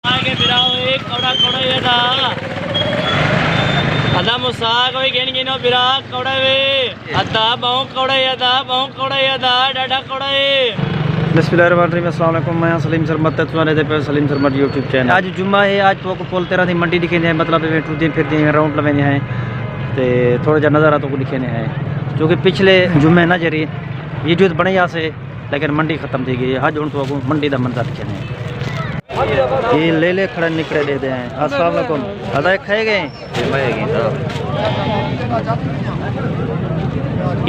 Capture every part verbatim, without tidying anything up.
آ کے بھرا ہوئے، کوڑا کوڑا ہی ادا۔ ادا مساق ہوئی گھن گھنو بھرا، کوڑا وے۔ ادا بہوں کوڑا ہی ادا، بہوں کوڑا ہی ادا، ڈاڈا کوڑا ہے۔ بسم اللہ الرحمن الرحیم، السلام علیکم، میں ہاں سلیم سرمد تے تساں ݙیہدے پئے سلیم سرمد یوٹیوب چینل۔ اڄ جمعہ ہے، اڄ تہاکوں پل تیرہ دی منڈی ݙکھیندے ہیں، مطلب ایویں ٹردے پھردے ہیں، راؤنڈ لویندے ہیں تے تھوڑا جہا نظارہ تہاکوں ݙکھیندے ہیں، کیونکہ پچھلے جمعے نہ جیڑھی ویڈیوز بݨائی آسے، لیکن منڈی ختم تھی ڳئی ہے۔ اڄ ہݨ تہاکوں منڈی دا منظر ݙکھیندے ہیں۔ یہ لیلے کھڑے نکڑے ݙیہدے ہیں۔ السلام علیکم۔ ادا کھائے ڳئے؟ یہ میں گئی تھا۔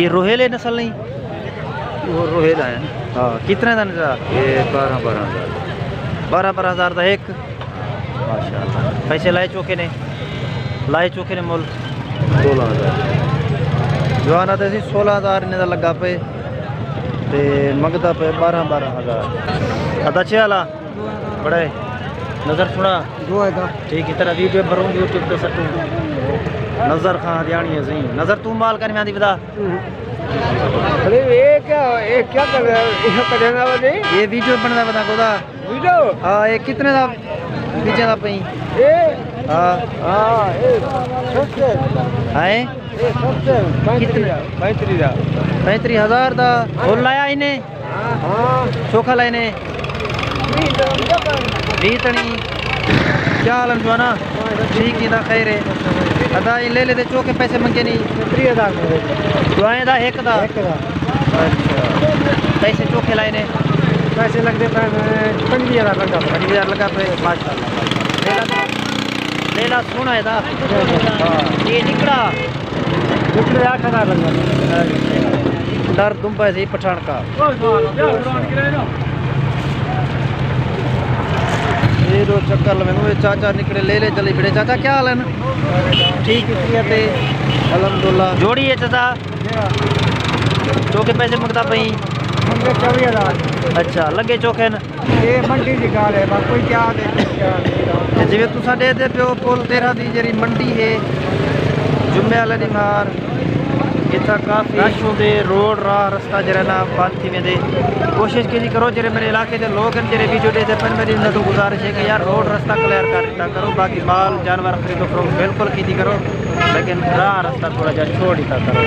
یہ روہیلے نسل نہیں؟ وہ روہیلا ہے۔ ہاں، کتنے دا نسل؟ یہ بارہ بارہ ہزار۔ بارہ بارہ ہزار دا ایک۔ ماشاءاللہ۔ پیسے لائے چوکھے نے؟ لائے چوکھے نے مول؟ سولہ ہزار۔ جوان آتے سی سولہ ہزار انہیں دا لگا پئے تے منگدا پئے بارہ بارہ ہزار۔ ادا چے والا؟ بڑے نظر سݨا۔ دعا ہے دا۔ ٹھیک ہے، تیرا ویڈیو بھروں یوٹیوب تے سٹوں۔ نظر خان ہریاݨی ہے صحیح۔ نظر توں مال کر میں آندی ودا۔ ارے یہ کیا، یہ کیا کر رہا ہے؟ یہ کر رہا ہے؟ یہ ویڈیو بݨدا ودا گودا۔ ویڈیو؟ ہاں، یہ کتنے دا بیچے دا پئی؟ یہ؟ ہاں۔ ہاں، یہ سب سے۔ ہیں؟ یہ سب سے۔ کتنے؟ پینتری ہزار۔ پینتری ہزار دا۔ ہول لایا انہیں؟ ہاں۔ چوکھا لائے نے؟ بیتنی۔ کیا حال ہے جوانا؟ ٹھیک ہی دا خیر ہے۔ ادا یہ لیلے دے چوکھے پیسے منگے نہیں؟ تریہہ ہزار۔ دعائیں دا ایک دا؟ ایک دا۔ اچھا۔ پیسے چوکھے لائے نے؟ پیسے لڳدے پئے نے پنجویہہ ہزار لڳا پئے۔ پنجویہہ ہزار لڳا پئے، ماشاءاللہ۔ لیلا، لیلا سوہݨا ہے دا۔ ہاں۔ یہ نکڑا؟ نکڑے اٹھ ہزار لڳا۔ نر دمبا ہے پٹھان کا۔ یہ دو چکر لوینوں، یہ چاچا نکڑے لیلے چلی بڑے۔ چاچا کیا حال ہے نا؟ ٹھیک ہے تے؟ الحمدللہ۔ جوڑی ہے چاچا؟ چوکھے پیسے منگدا پئی؟ منگے چووی ہزار۔ اچھا، لڳے چوکھے نا؟ یہ منڈی دی ڳالھ ہے، باقی کوئی کیا دے، کوئی کیا دے۔ تے جیویں تساں ݙیہدے پیو، پل تیرہ دی جیڑھی منڈی ہے، جمعے والے ݙینہار اتھاں کافی رش ہوندے، روڈ راہ رستہ جیڑھا نا بند تھی ویندے۔ کوشش کیتی کرو جیڑھے میرے علاقے دے لوگ ہن، جیڑھے ویڈیو ݙیہدے پن، میری انہاں توں گزارش ہے کہ یار روڈ رستہ کلیئر کر ݙتا کرو، باقی مال جانور خرید و فروخت بالکل کیتی کرو۔ لیکن راہ رستہ تھوڑا جہا چھوڑ ݙتا کرو۔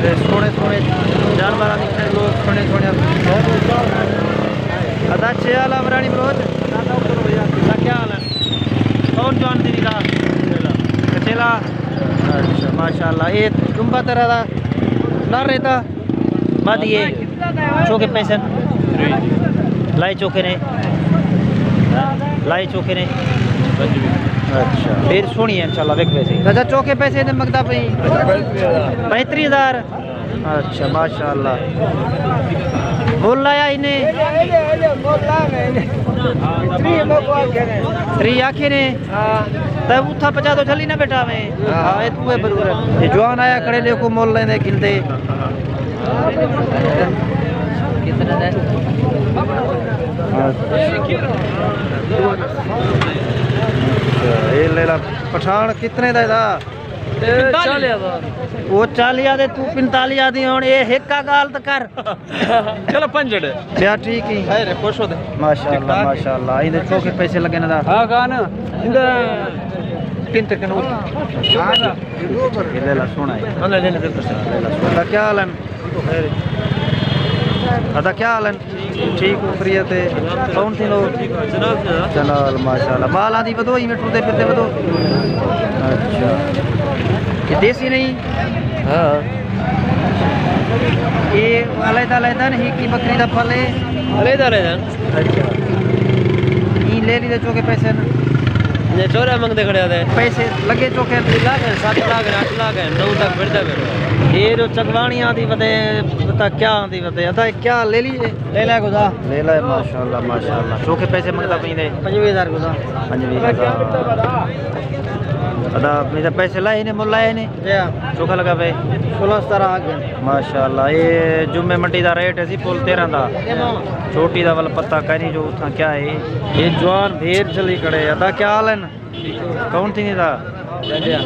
تے سوہݨے سوہݨے جانوراں دی خیر، لوگ سوہݨے سوہݨے۔ ادا چے والا وراݨی بلوچ؟ ادا کیا حال ہے؟ کون جوان دی نگاہ؟ کچیلا؟ اچھا، ماشاءاللہ۔ یہ ڈمبا تیرا دا نہ رہتا؟ مادی ہے۔ چوکھے پیسے؟ لائے چوکھے نے؟ لائے چوکھے نے؟ اچھا، پھر سوہݨی ہے انشاءاللہ، وک پیسے۔ چاچا چوکھے پیسے تے منگدا پئی؟ پینتری ہزار۔ اچھا، ماشاءاللہ۔ مول لایا انہیں؟ تری آکھے نے؟ تے اتھاں پچا تو جھلی نہ بیٹھا میں۔ ہاں، اے تو ہے برور۔ یہ جوان آیا کھڑے، دیکھو مول لیندے گھندے۔ اچھا، یہ لیلا پٹھان کتنے دا ہے دا؟ اے چالیہہ ہزار۔ وہ چالیہہ دے، تو پنتالیہہ دی، ہݨ اے ہک ڳالھ تاں کر۔ چلو پنجڑ۔ ٻیا ٹھیک ہی؟ خیر ہے، خوش ہو دے۔ ماشاءاللہ، ٹھیک ٹھاک ہے۔ ماشاءاللہ۔ ایندے چوکھے پیسے لڳے نے دا؟ ہاں، کہاں نا؟ ایندے تن تے کنو۔ ہاں جی۔ یہ لیلا سوہݨا ہے۔ ہاں، لیلا بالکل سوہݨا۔ لیلا سوہݨا۔ کیا حال ہے؟ خیر ہے۔ ادا کیا حال ہے؟ ٹھیک ہو، فری تے؟ کون تھی لو؟ جناب، جناب۔ جناب، ماشاءاللہ۔ مال آندی ودو، ایویں ٹردے پھردے ودو؟ اچھا۔ یہ دیسی نہیں؟ ہاں۔ یہ علیحدہ علیحدہ نہیں، ہک ہی بکری دا پل ہے؟ علیحدہ علیحدہ۔ اچھا۔ یہ لیلی دے چوکھے پیسے نا؟ یہ چوکھے منگدے کھڑے آتے۔ پیسے لڳے چوکھے؟ لاکھ ہے، ست لاکھ ہے، اٹھ لاکھ ہے، نو تک بڑھدا پیا۔ یہ جو چکواݨی آندی ودے، پتہ کیا آندی ودے؟ ادا کیا لیلی ہے؟ لیلا ہے خدا۔ لیلا ہے، ماشاءاللہ، ماشاءاللہ۔ چوکھے پیسے منگدا پئی نے؟ پنجویہہ ہزار خدا۔ پنجویہہ ہزار۔ ادا، اپݨے تاں پیسے لائے نے، مول لائے نے؟ جی ہاں۔ چوکھا لڳا پئے؟ سولہ ستارہ آ ڳئے۔ ماشاءاللہ۔ یہ جمعے منڈی دا ریٹ ہے سی پل تیرہ دا۔ چھوٹی دا ول پتہ کائنی جو اتھاں کیا ہے۔ یہ جوان بھیݙ چلی کھڑے۔ ادا کیا حال ہے نا؟ کون تھی دا؟ چانڈیا۔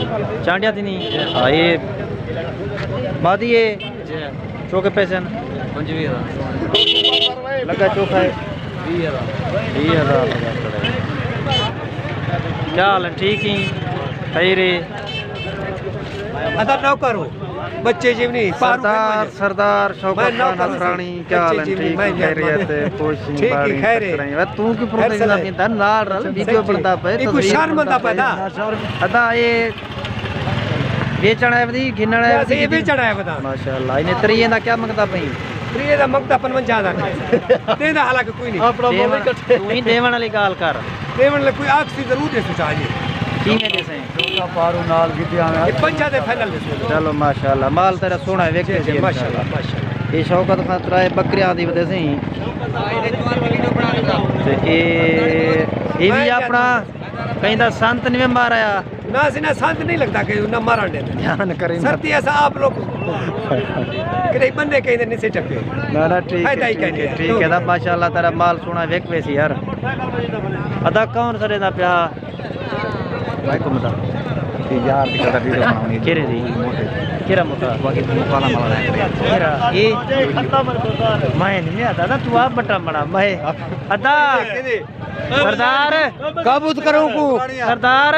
چانڈیا تھی نہیں؟ ہاں، یہ مادی ہے؟ جی۔ چوکھے پیسے نا؟ پنجویہہ ہزار۔ لڳا چوکھا ہے۔ ویہہ ہزار۔ ویہہ ہزار لڳا کھڑے۔ کیا حال ہے؟ ٹھیک ہیں؟ خیر ہے؟ ادا نوکر ہو، بچے جیو نہیں، پارو سردار، سردار شوکت خان نسرانی، کیا حال ہے؟ ٹھیک ہے، خیریت ہے؟ خوش ہیں؟ ٹھیک ہے، خیر ہے۔ توں کی پروگرام دا نال رل ویڈیو بݨدا پئے، ایکو شرم آندا پئے دا۔ ادا اے ویچݨ آئے ودی، گھنݨ آئے ودی، ویچݨ آئے ودا۔ ماشاءاللہ۔ انہیں تریے دا کیا منگدا پئی؟ تریے دا منگدا پنجونجاہ ہزار۔ تیرے دا حالانکہ کوئی نہیں۔ اپݨا مول ہی کٹھے۔ توں ہی ݙیوݨ والی ڳالھ کر۔ ݙیوݨ لے کوئی آکھ سی ضرور ݙیسوں چاہیے۔ کیویں ݙیسیں؟ پارو نال کیتے آویں۔ اے پنجاہ دے فائنل ݙیسوں۔ چلو ماشاءاللہ، مال تیرا سوہݨا ہے، ویکھے جی، جی، ماشاءاللہ، ماشاءاللہ۔ اے شوکت خان ترائے ٻکریاں دی ودے سئیں۔ تے اے، اے وی اپݨا کہیں دا سنت نہیں مارا۔ نہ، اسی نہ سنت نہیں لڳدا کہ نہ مارݨ ݙیندے۔ جان کریم۔ سرتی ایسا آپ لوگ کہیں بندے کہیں دے نہیں سے ٹپے۔ نہ، نہ، ٹھیک ہے، فائدہ ہی ٹھیک ہے، کہیں ٹھیک ہے۔ دا ماشاءاللہ تیرا مال سوہݨا وک ویسی یار۔ ادا کون سݙیندا پیا؟ وعلیکم السلام۔ یار دی قدر ویڈیو بݨاوݨی۔ کیڑھے دی؟ موٹے۔ کیڑھا موٹا؟ باقی مکالا مالا ہے۔ کیڑھا؟ اے؟ میں نہیں آتا نا، تو آپ بٹا بݨا، میں۔ ادا۔ سردار۔ قابوت کروں کو۔ سردار۔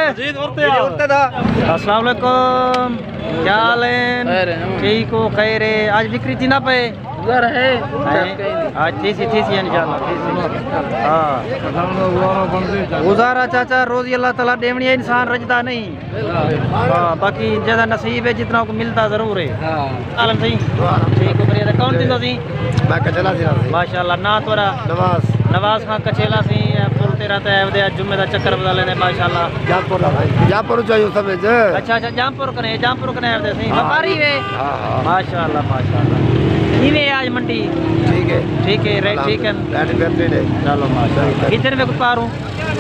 السلام علیکم۔ کیا حال ہیں؟ خیر ہے۔ ٹھیک ہو؟ خیر ہے۔ آج وکری تھی نہ پئے؟ ادھر ہے۔ ہیں؟ آج تھی سی، تھی سی انشاءاللہ، تھی سی۔ ہاں۔ گزارا چاچا، روزی اللہ تعالیٰ ݙیوݨی ہے، انسان رڄدا نہیں۔ ہاں، باقی جیڑھا نصیب ہے، جتنا کو ملدا ضرور ہے۔ ہاں۔ عالم سئیں؟ ٹھیک ہو، خیریت ہے؟ کون تھیندو سئیں؟ میں کچھلا تھیندو سئیں۔ ماشاءاللہ، ناں تہاݙا؟ نواز۔ نواز خان کچھلا سئیں، پل تے رہتا ہے، ودے جمعے دا چکر بتا لیندے، ماشاءاللہ۔ جام پور دا سئیں۔ جام پور چاہیے سمجھ۔ اچھا، اچھا، جام پور کنے، جام پور کنے آئے سئیں۔ ہاں۔ وپاری وے؟ ہاں، ہاں۔ ماشاءاللہ، ماشاءاللہ۔ کیویں ہے آج منڈی؟ ٹھیک ہے۔ ٹھیک ہے، ریٹ ٹھیک ہے؟ ریٹ بہترین ہے۔ چلو، ماشاءاللہ۔ کتنے میں کو پاروں؟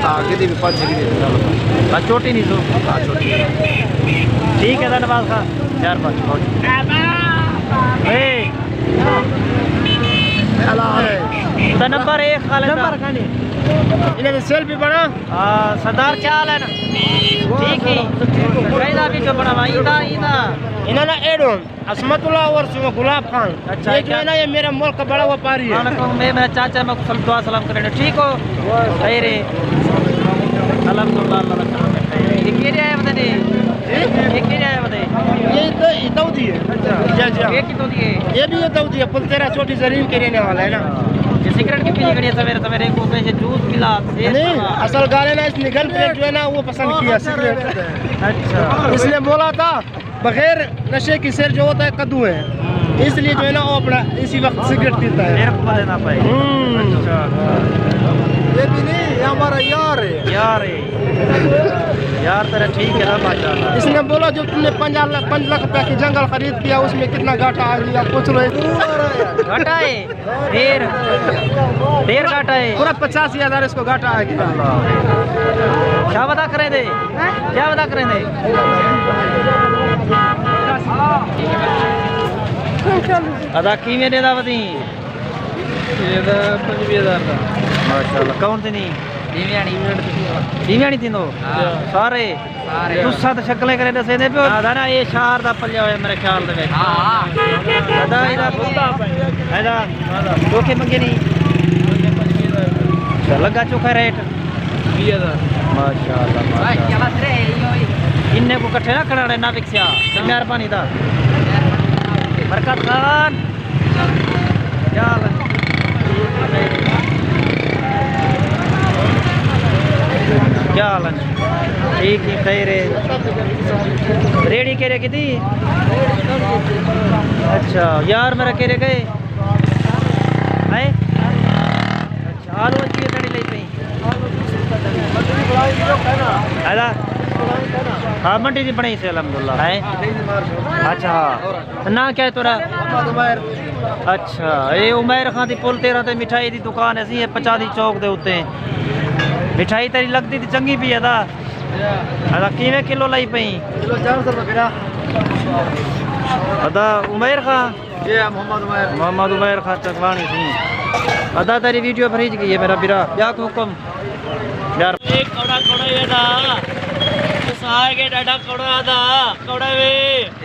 ہاں، کدی بھی پنج چھ کدی بھی۔ بس چوٹی نہیں سو۔ ہاں، چوٹی۔ ٹھیک ہے، دھنیواد خان۔ چار پانچ، اوکے۔ اے۔ اللہ ہے۔ دا نمبر ایک خالد دا۔ نمبر کھانی۔ انہاں دے سیلفی بݨا۔ ہاں، سردار کیا حال ہے نا؟ ٹھیک ہی۔ کہیں دا بھی جو بݨا، ایندا، ایندا۔ انہاں نا ایڈو۔ عصمت اللہ اور سو گلاب خان۔ اچھا، یہ جو ہے نا، یہ میرا ملک کا بڑا وپاری ہے۔ وعلیکم، میں، میں چاچا، میں کو سلام، دعا سلام کرنے۔ ٹھیک ہو؟ خیر ہے۔ الحمدللہ، اللہ کا کرم ہے، خیر ہے۔ یہ کیڑھے آئے ودے نے؟ جی؟ یہ کیڑھے آئے ودے؟ یہ تو، یہ داؤدی ہے۔ اچھا۔ جی، جی۔ یہ کتھوں دی ہے؟ یہ بھی یہ داؤدی ہے، پل تے رہتا چوٹی زرین کے رہنے والا ہے نا۔ یہ سگریٹ کی پیلی کھڑی ہے سویرے سویرے، کو کہیں جوس پلا، سیر نہیں، پلا۔ اصل گال ہے نا، اس نے گرل فرینڈ جو ہے نا، وہ پسند کیا سگریٹ۔ اچھا۔ اس نے بولا تھا، بغیر نشے کی سیر جو ہوتا ہے، کدو ہے۔ ہوں۔ اس لیے جو ہے نا، وہ اپنا اسی وقت سگریٹ پیتا ہے۔ پھر کو دینا پائے۔ ہوں۔ اچھا۔ یہ بھی نہیں، یہ ہمارا یار ہے۔ یار ہے۔ یار تیرا ٹھیک ہے نا، ماشاءاللہ۔ اس نے بولا، جو تم نے پنجاہ لاکھ، پانچ لاکھ روپے کی جنگل خرید کیا، اس میں کتنا گھاٹا آ گیا؟ پوچھ لو۔ گھاٹا ہے؟ ڈھیر، ڈھیر گھاٹا ہے۔ پورا پچاسی ہزار اس کو گھاٹا آ گیا۔ اللہ۔ کیا وعدہ کریں دے؟ کیا وعدہ کریں دے؟ ادا کیویں ݙیندا ودیں؟ یہ دا پنجویہہ ہزار دا۔ ماشاءاللہ۔ کون تھی نہیں؟ دیویانی۔ دیویانی تھیندو؟ ہاں۔ سارے؟ سارے۔ تساں تے شکلیں کرے ݙسیندے پیو۔ ہاں، دا نا، اے شہر دا پلیا ہویا میرے خیال دے وچ۔ ہاں۔ ادا، ادا، ادا، چوکھے منگے نہیں؟ اچھا، لڳا چوکھا ریٹ؟ ویہہ ہزار۔ ماشاءاللہ، ماشاءاللہ۔ انہیں کو کٹھے نہ کھڑا رہنا وکسیا۔ مہربانی دا۔ برکت خان۔ کیا حال ہے؟ کیا حال ہے؟ ٹھیک ہے، خیر ہے۔ ریڑھی کیڑھے کیتی؟ اچھا، یار میرا کیڑھے ڳئے؟ ہیں؟ اچھا، آلو اچھی ہے، ساڑی لئی پئی۔ ہے نا؟ ہاں، منڈی دی بݨائی سے، الحمدللہ۔ ہیں؟ اچھا، ہاں۔ ناں کیا ہے تیرا؟ محمد عمیر۔ اچھا، اے عمیر خان دی پل تے رہندے، مٹھائی دی دکان ہے سی، اے پچادی چوک دے اتے۔ مٹھائی تیری لڳدی تے چنڳی پئی ہے دا۔ ادا کیویں کلو لائی پئی؟ کلو چار سو روپے۔ ادا عمیر خان؟ جی، محمد عمیر۔ محمد عمیر خان چکوانی سی۔ ادا تیری ویڈیو بھریج ڳئی ہے میرا بھرا۔ ٻیا کو حکم؟ یار۔ اے کوڑا کوڑا اے دا۔ سائے کے ݙاڈھا کوڑا دا۔ کوڑا وے۔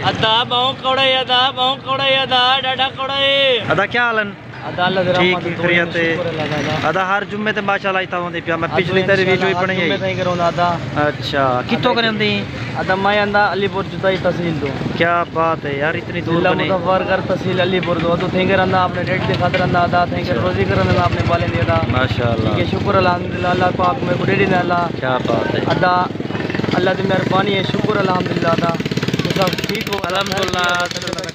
ادا ٻہوں کوڑا اے دا، ٻہوں کوڑا اے دا، ݙاڈھا کوڑا اے۔ ادا کیا حال ہے؟ ادا اللہ دے ٹھیک رحمت ہے، دعا خیریت ہے۔ شکر اللہ تعالیٰ۔ ادا ہر جمعے تے ماشاءاللہ اتھاں ہوندی پیا، میں ادا پچھلی تیری انشاءاللہ ویڈیو ہی ہر بݨائی جمعے آئی۔ تائیں کروں ادا۔ اچھا، کتھوں کرے ہوندی؟ ادا میں آندا علی پور جدائی تحصیل تو۔ کیا بات ہے یار، اتنی دور ضلع بنے۔ مظفر گڑھ، تحصیل علی پور تو۔ ادو تھیں کر آندا اپنے ڈیڈی دے خاطر آندا، ادا تھیں کر اچھا۔ روزی کرن آندا اپنے والدین دی ادا۔ ماشاءاللہ۔ ٹھیک ہے، شکر الحمدللہ، اللہ پاک میرے کو ڈیڈی نے اللہ۔ کیا بات ہے۔ ادا اللہ دی مہربانی ہے، شکر الحمدللہ ادا۔ تساں ٹھیک ہو؟ الحمدللہ، اللہ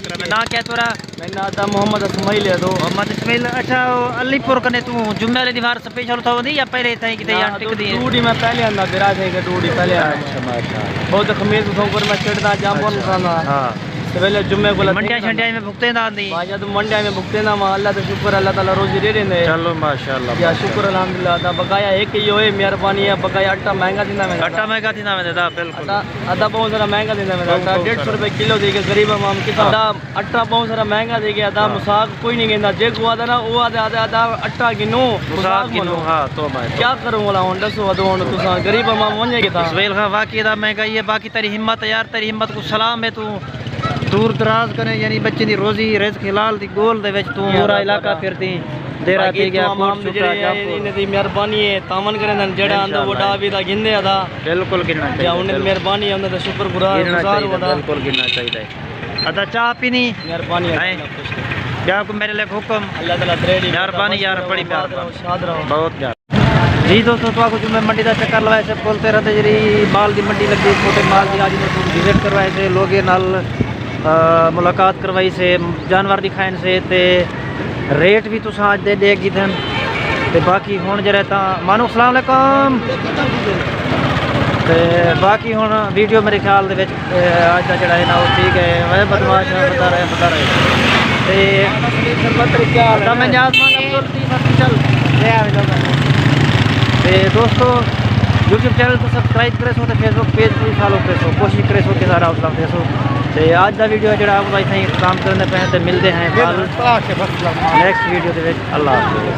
کرم ہے۔ ناں کیا تیرا؟ میرا ناں ادا محمد اسماعیل ہے تو۔ محمد اسماعیل، اچھا، او علی پور کنے توں جمعے والے دیوار سپیشل اتھاں ہوندی یا پہلے اتھاں ہی کتے یا نہ، ٹکدی ہے؟ ڈو ڈی میں پہلے آندا، برا تھے کہ ڈو ڈی پہلے آندا۔ اچھا، ماشاءاللہ۔ بہت خمیس اتھاں پر میں چڑھدا، جامبون اچھا۔ کھاندا۔ ہاں۔ سویلے جمعے کو منڈیاں شنڈیاں میں بھگتے دا آندی؟ واہ، جد منڈیاں میں بھگتے دا، وہاں اللہ دا شکر، اللہ تعالیٰ روزی ڈے ڈیندے۔ چلو، ماشاءاللہ، یا ماشاءاللہ۔ شکر الحمدللہ، دا بقایا ایک ہی ہوئے، مہربانی ہے، بقایا آٹا مہنگا تھیندا ویندے۔ آٹا مہنگا تھیندا ویندے، دا، بالکل۔ ادا، ادا بہت سارا مہنگا تھیندا ویندے، بہت، آٹا بہت ڈیڑھ سو سارا۔ روپے کلو دے کے غریب عوام کتھاں ہاں۔ دا آٹا بہت سارا مہنگا دے گیا، دا ہاں۔ مساق کوئی نہیں گیندا۔ جے کو آدا نا، او آدا، آدا، آدا آٹا گنو، مساق مساق گنو، منو۔ ہاں، توبہ ہے، کیا توبہ۔ کروں والا ہن، ڈسو، ادو ہن تساں غریب عوام ونجے کتھاں؟ اسماعیل خان، واقعی دا مہنگائی ہے، باقی تیری ہمت ہے یار، تیری ہمت کو سلام ہے، توں دور دراز کنے، یعنی بچے دی روزی رزق حلال دی گول دے وچ توں پورا علاقہ پھردیں، دیرہ باقی تیگیا، توں عوام کوٹ دے چھوٹا، جڑے ہیں، جامپور۔ انہاں دی مہربانی ہے، تعاون کرن، جڑا آندا انشاءاللہ۔ وڈا بھی دا گھندے ادا۔ بالکل گھننا یا چاہیے، انہاں دی بالکل۔ مہربانی ہے، انہاں دا شکر گزار گھننا ہونا۔ چاہیے، بالکل گھننا چاہیے۔ ادا چاہ پینی؟ مہربانی ہے، ہیں؟ اللہ خوش کرے۔ ٻیا کوئی میرے لے حکم؟ اللہ تعالیٰ تیرے ݙینہہ مہربانی یار، بڑی مہربانی۔ شاد رہو۔ بہت پیار۔ جی دوستو، تہاکوں جمعہ منڈی دا چکر لوائے سے، پل تے رہندے جیڑھی مال دی منڈی لڳدی، چھوٹے مال دی، اڄ میں تہاکوں وزٹ کروائے سے، لوگے نال، آ، ملاقات کروائی سے، جانور ݙکھائن سے تے ریٹ وی تساں اڄ دے ݙیکھ گھدن۔ تے باقی ہݨ جیڑھے تاں مانو، السلام علیکم۔ تے باقی ہݨ ویڈیو میرے خیال دے وچ اے، اڄ دا جیڑھا ہے نا، او ٹھیک ہے۔ اے بدمعاش ہے، بتا رہے، بتا رہے۔ تے ادا میں نیاز مانگ عبدل ٹی آفیشل۔ تے دوستو، یوٹیوب چینل کوں سبسکرائب کریسو تے فیس بک پیج کوں وی فالو کریسو۔ کوشش کریسو کہ سارا حوصلہ ݙیسو۔ تے اڄ دا ویڈیو جیڑھا، او اتھاں ہی اختتام کرݨے پئے تے ملدے ہیں کل نیکسٹ ویڈیو دے وچ۔ اللہ حافظ۔